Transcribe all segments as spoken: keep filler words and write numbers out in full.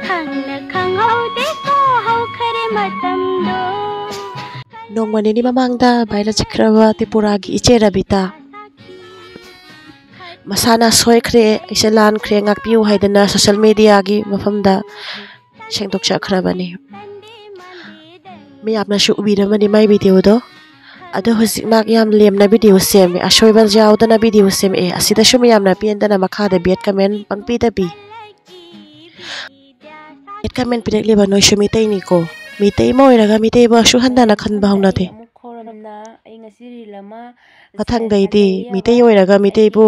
ꯈꯪꯅ ꯈꯪꯍꯧꯗꯦꯀꯣ ꯍꯧꯈꯔꯦ ꯃꯇꯝꯗꯣ꯫ ꯅꯣꯡꯃ ꯅꯤꯅꯤ ꯃꯃꯥꯡꯗ ꯚꯥꯏꯔꯦꯜ ꯆꯠꯈ꯭ꯔꯕ ꯇ꯭ꯔꯤꯄꯨꯔꯥꯒꯤ ꯏꯆꯦ ꯔꯕꯤꯇꯥ ꯃꯁꯥꯅ ꯁꯣꯏꯈ꯭ꯔꯦ, ꯑꯩꯁꯦ ꯂꯥꯟꯈ꯭ꯔꯦ, ꯉꯥꯛꯄꯤꯌꯨ ꯍꯥꯏꯗꯅ ꯁꯣꯁꯦꯜ ꯃꯦꯗꯤꯌꯥꯒꯤ ꯃꯐꯝꯗ ꯁꯦꯡꯗꯣꯛꯆꯈ꯭ꯔꯕꯅꯤ꯫ ꯃꯌꯥꯝꯅꯁꯨ ꯎꯕꯤꯔꯝꯃꯅꯤ ꯃꯥꯏ ꯚꯤꯗꯤꯑꯣꯗꯣ꯫ ꯑꯗꯣ ꯍꯧꯖꯤꯛ ꯃꯥ ꯌꯥꯝ ꯂꯦꯝꯅ ꯚꯤꯗꯤꯑꯣ ꯁꯦꯝꯃꯦ, ꯑꯁꯣꯏꯕ ꯌꯥꯎꯗꯅ ꯚꯤꯗꯤꯑꯣ ꯁꯦꯝꯃꯛꯑꯦ꯫ ꯑꯁꯤꯗꯁꯨ ꯃꯌꯥꯝꯅ ꯄꯦꯟꯗꯅ ꯃꯈꯥꯗ ꯕꯦꯗ ꯀꯃꯦꯟ ꯄꯪꯄꯤꯗ ꯄꯤ꯫ ꯕꯦꯗ ꯀꯃꯦꯟ ꯄꯤꯔꯛꯂꯤꯕ ꯅꯣꯏꯁꯨ ꯃꯤꯇꯩꯅꯤꯀꯣ꯫ ꯃꯤꯇꯩ ꯑꯃ ꯑꯣꯏꯔꯒ ꯃꯤꯇꯩꯕꯨ ꯑꯁꯨꯛ ꯍꯟꯊꯅ ꯈꯟꯕ ꯍꯧꯅꯗꯦ꯫ ꯑꯃꯨꯛ ꯈꯣꯔꯝꯅ ꯑꯩ ꯉꯁꯤ ꯔꯤꯜ ꯑꯃ ꯃꯊꯪꯗꯩꯗꯤ ꯃꯤꯇꯩ ꯑꯣꯏꯔꯒ ꯃꯤꯇꯩꯕꯨ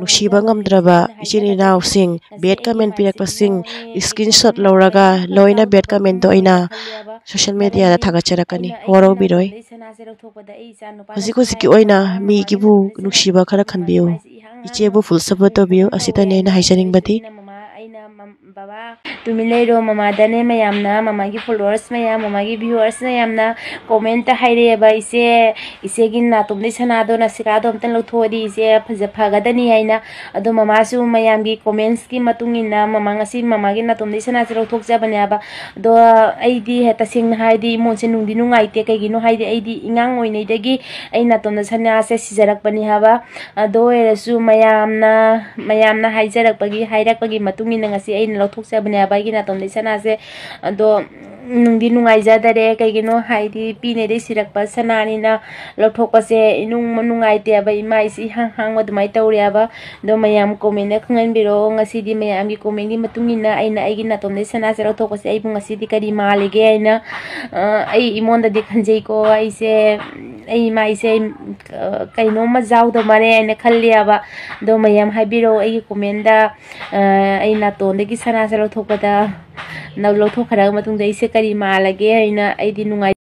ꯅꯨꯡꯁꯤꯕ ꯉꯝꯗ꯭ꯔꯕ ꯏꯆꯤꯟ ꯏꯅꯥꯎꯁꯤꯡ, ꯕꯦꯗ ꯀꯃꯦꯟ ꯄꯤꯔꯛꯄꯁꯤꯡ screenshot ꯂꯧꯔꯒ ꯂꯣꯏꯅ ꯕꯦꯗ ꯀꯃꯦꯟꯗꯣ ꯑꯩꯅ ꯁꯣꯁꯦꯜ ꯃꯦꯗꯤꯌꯥꯗ ꯊꯥꯒꯠꯆꯔꯛꯀꯅꯤ, ꯋꯥꯔꯧꯕꯤꯔꯣꯏ꯫ ꯍꯧꯖꯤꯛ ꯍꯧꯖꯤꯛꯀꯤ ꯑꯣꯏꯅ ꯃꯤꯒꯤꯕꯨ ꯅꯨꯡꯁꯤꯕ ꯈꯔ ꯈꯟꯕꯤꯌꯨ, ꯏꯆꯦꯕꯨ full support ꯇꯧꯕꯤꯌꯨ, ꯑꯁꯤꯇꯅꯤ ꯑꯩꯅ ꯍꯥꯏꯖꯅꯤꯡꯕꯗꯤ꯫ ꯕꯕꯥ, ꯇꯨꯃꯤꯟ ꯂꯩꯔꯣ꯫ ꯃꯃꯥꯗꯅꯦ ꯃꯌꯥꯝꯅ, ꯃꯃꯥꯒꯤ followers ꯃꯌꯥꯝ, ꯃꯃꯥꯒꯤ viewers ꯃꯌꯥꯝꯅ comment ꯍꯥꯏꯔꯛꯑꯦꯕ, "ꯏꯆꯦ, ꯏꯆꯦꯒꯤ ꯅꯥꯇꯣꯝꯗꯩ ꯁꯅꯥꯗꯣ, ꯅꯁꯤꯀꯥꯗꯣ ꯑꯝꯇꯪ ꯂꯧꯊꯣꯛꯑꯗꯤ ꯏꯆꯦ ꯐꯖ ꯐꯒꯗꯅꯤ" ꯍꯥꯏꯅ꯫ ꯑꯗꯣ ꯃꯃꯥꯁꯨ ꯃꯌꯥꯝꯒꯤ commentsꯀꯤ ꯃꯇꯨꯡ ꯏꯟꯅ ꯃꯃꯥ ꯉꯁꯤ ꯃꯃꯥꯒꯤ ꯅꯥꯇꯣꯝꯗꯩ ꯁꯅꯥꯁꯦ ꯂꯧꯊꯣꯛꯆꯕꯅꯦꯕ꯫ ꯑꯗꯣ ꯑꯩꯗꯤ ꯍꯦ, ꯇꯁꯦꯡꯅ ꯍꯥꯏꯔꯗꯤ ꯏꯃꯣꯟꯁꯦ ꯅꯨꯡꯗꯤ ꯅꯨꯡꯉꯥꯏꯇꯦ꯫ ꯀꯩꯒꯤꯅꯣ ꯍꯥꯏꯗꯤ ꯑꯩꯗꯤ ꯑꯉꯥꯡ ꯑꯣꯏꯔꯤꯉꯩꯗꯒꯤ ꯑꯩ ꯅꯥꯇꯣꯝꯗ ꯁꯅꯥꯁꯦ ꯁꯤꯖꯔꯛꯄꯅꯤ ꯍꯥꯏꯕ꯫ ꯑꯗꯨ ꯑꯣꯏꯔꯁꯨ ꯃꯌꯥꯝꯅ, ꯃꯌꯥꯝꯅ ꯍꯥꯏꯖꯔꯛꯄꯒꯤ, ꯍꯥꯏꯔꯛꯄꯒꯤ ꯃꯇꯨꯡ ꯏꯟꯅ ꯉꯁꯤ ꯑꯩꯅ ꯂꯧꯊꯣꯛꯆꯕꯅꯦ ꯍꯥꯏꯕ ꯑꯩꯒꯤ ꯅꯥꯇꯣꯝꯗꯩ ꯁꯅꯥꯁꯦ꯫ ꯑꯗꯣ ꯅꯨꯡꯗꯤ ꯅꯨꯡꯉꯥꯏꯖꯗꯔꯦ, ꯀꯩꯒꯤꯅꯣ ꯍꯥꯏꯗꯤ ꯄꯤꯛꯏꯉꯩꯗꯩ ꯁꯤꯔꯛꯄ ꯁꯅꯥꯅꯤꯅ ꯂꯧꯊꯣꯛꯄꯁꯦ ꯏꯅꯨꯡ ꯅꯨꯡꯉꯥꯏꯇꯦꯕ, ꯏꯃꯥ ꯏꯁꯦ ꯏꯍꯥꯡ ꯍꯥꯡꯕ ꯑꯗꯨꯃꯥꯏꯅ ꯇꯧꯔꯦꯕ꯫ ꯑꯗꯣ ꯃꯌꯥꯝ commentꯅ ꯈꯪꯍꯟꯕꯤꯔꯛꯑꯣ, ꯉꯁꯤꯗꯤ ꯃꯌꯥꯝꯒꯤ commentꯀꯤ ꯃꯇꯨꯡ ꯏꯟꯅ ꯑꯩꯅ ꯑꯩꯒꯤ ꯅꯥꯇꯣꯝꯗꯩ ꯁꯅꯥꯁꯦ ꯂꯧꯊꯣꯛꯄꯁꯦ ꯑꯩꯕꯨ ꯉꯁꯤꯗꯤ ꯀꯔꯤ ꯃꯥꯜꯂꯤꯒꯦ ꯍꯥꯏꯅ, ꯑ, ꯑꯩ ꯑꯩꯉꯣꯟꯗꯗꯤ ꯈꯟꯖꯩꯀꯣ, ꯑꯩꯁꯦ, ꯑꯩ ꯏꯃꯥ ꯏꯁꯦ, ꯑ, ꯀꯩꯅꯣꯝꯃ ꯌꯥꯎꯗ ꯃꯥꯜꯂꯦ ꯍꯥꯏꯅ ꯈꯜꯂꯦꯕ꯫ ꯑꯗꯣ ꯃꯌꯥꯝ ꯍꯥꯏꯕꯤꯔꯛꯑꯣ ꯑꯩꯒꯤ commentꯗ, ꯑ, ꯑꯩ ꯅꯥꯇꯣꯟꯗꯒꯤ ꯁꯅꯥꯁꯦ ꯂꯧꯊꯣꯛꯄꯗ, ꯅ-, ꯂꯧꯊꯣꯛꯈ꯭ꯔꯕ ꯃꯇꯨꯡꯗ ꯑꯩꯁꯦ ꯀꯔꯤ ꯃꯥꯜꯂꯒꯦ ꯍꯥꯏꯅ꯫ ꯑꯩꯗꯤ ꯅꯨꯡꯉꯥꯏ-